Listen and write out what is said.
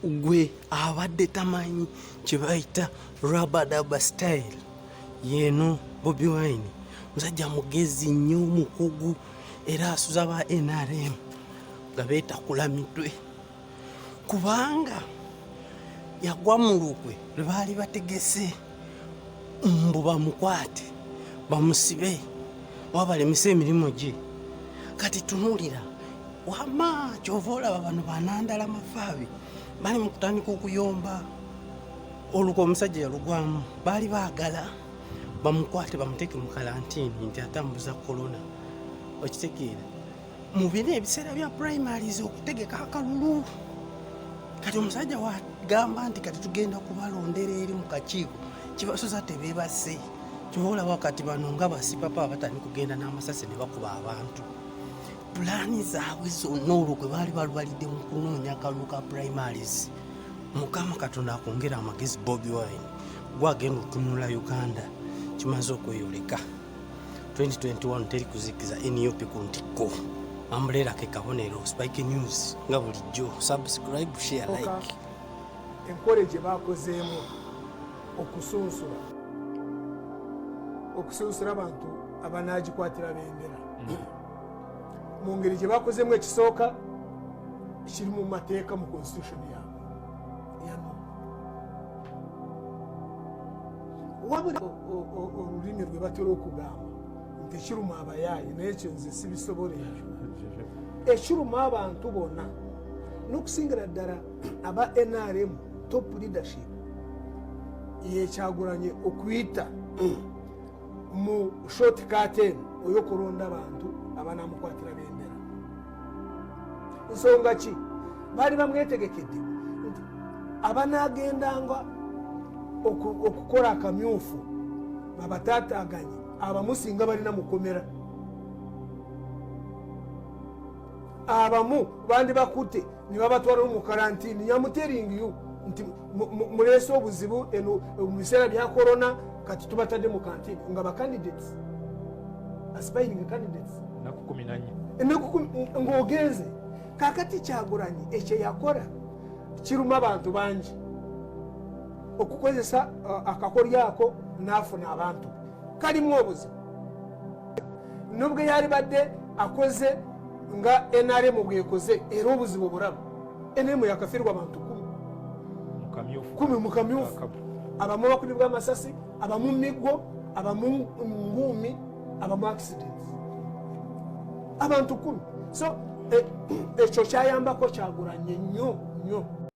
Gwe abadde tamanyi kye bayita rabadaba style yeeno. Bobi Wine musajja mugezi nnyo, mukugu, era asuza ba NRM nga beetakula mitwe, kubanga yagwa mu lukwe lwe baali bategese mbu bamukwate, bamusibe oba balemese emirimu gye. Kati tunuulira wama, kyova olaba bano banandala mafaabi bali mu kutandika okuyomba. Olukwe omusajja yalugwamu, baali baagala bamukwate, bamuteeke mu kalantiini nti atambuza korona. Okitegeera, mu bino ebiseera bya primaries, okutegeka akalulu. Kati omusajja wagamba nti kati tugenda kubalondera eri mu kakiiko, kibasuza tebebase. Kyova olaba kati bano nga basipapa batandika kugenda n'amasasi ne bakuba abantu. Pulaani zaabwe zonna olukwe baali balubalidde mu kunoonya akalulu ka primaries. Mukama Katonda akwongera amagezi, Bobi Wine, gwagenda otunula Uganda. Kimaze okweyoleka, 2021 teri kuzikiza, NUP ku ntikko. Umbrella ke kabonero. Spike News nga bulijjo, subscribe, share, like. Enkola gye bakozeemu okusunsula abantu abanagikwatira bendera mu ngeri gye bakozemu, ekisooka kiri mu mateeka, mu constitution yaabwe yano. Wabula olulimi lwe batera okugamba nti ekiruma abayaayi, naye ekyo nze sibisobola. Ekyo ekiruma abantu bonna, n'okusingira ddala aba NRM top leadership, yekyagulanye okuyita mu shortcut eno oyokulonda abantu abanamukwatira bendera. Nsonga ki? Baali bamwetegekedde nti abanagendanga okukola akamyufu babatataganye, abamu singa balina mukomera, abamu bandi bakutte ne babatwala mu karantini. I'm telling you nti muleese obuzibu eno mu biseera bya korona, kati tubatadde mu kantini nga bacandidates, aspiring candidates. Ennaku 14. Ennaku 10 ng'ogenze. Kakati Kyagulanyi ekyo yakola kiruma abantu bangi, okukozesa akakolyo ako n'afuna abantu. Kalimu obuzibu, nubwo yali badde akoze nga NRM bwekoze, era obuzibu bulaba NRM yakafirwa abantu 10. Mu kamyufu. 10 mu kamyufu. Akabu. Abamu bakubibwa amasasi, abamu miggo, abamu nguumi, abamu accidents, abantu 10. So ekyo kyayambako Kyagulanye nnyo nnyo.